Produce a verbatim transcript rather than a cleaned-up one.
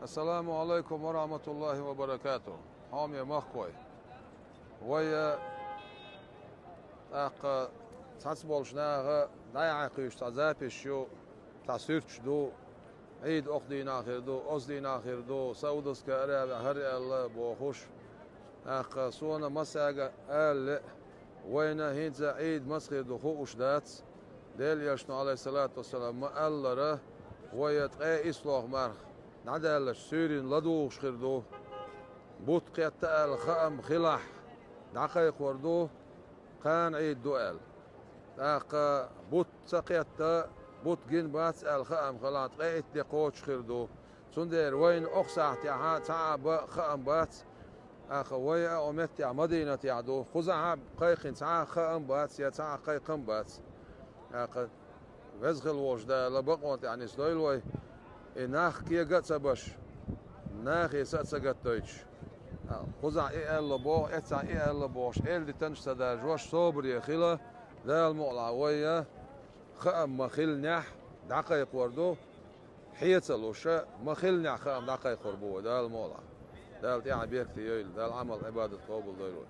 Ассаламу алайкум ва рахматуллахи ва баракатух. Хьоме махкой. Вай, э, тӀаккха цхьацца болчу наха дӀаяхьийкхуьйтуш цхьа запись ю, цхьа суьрташ ду, Ӏийд окху дийнахь хир ду, оцу дийнахь хир ду, Саудовская Аравия хӀара аьлла бохуш. ТӀаккха суна массаьрга ала лаьа, вайна хӀинца Ӏийд маца хир ду хууш дац. Делан Элчано, алейхиссалату вассалам, ма-аллара, вай ткъе исс лох марха дӀадаьллачу суьйрина ладугӀуш хир ду. Бутт кхетта аьлла хаам хилахь, дӀакхайкхор ду, кхана Ӏийд ду аьлла. ТӀаккха бутт ца кхетта, бутт гина бац аьлла хаам хилахь, ткъе итт де кхочуш хир ду. Цундела вайна окху сахьтехь цхьа а бан хаам бац, тӀаккха вай а оцу меттехь Мадинатехь ду. Кхузахь а кхайкхина цхьа а хаам бац, я цхьа а кхайкхам бац. ТӀаккха Веза хила волчу Дала бакъонан тӀехь нисдойла вай, и нах кега а ца беш, нахе са а ца гатдойтуш. Кхузахь и аьлла боху, эццахь и аьлла бохуш, эладитанаш а ца даржош, собаре хила, Дала мукъалахь вай а хаам ма-хиллинехь дӀакхайкхор ду, хье ца луш а, ма-хиллинехь хаам дӀакхайкхор бу вай, Дала мукъалахь. Дала тӀаьхье беркате йойла, Дала Ӏамал, Ӏибадат къобалдойла вай.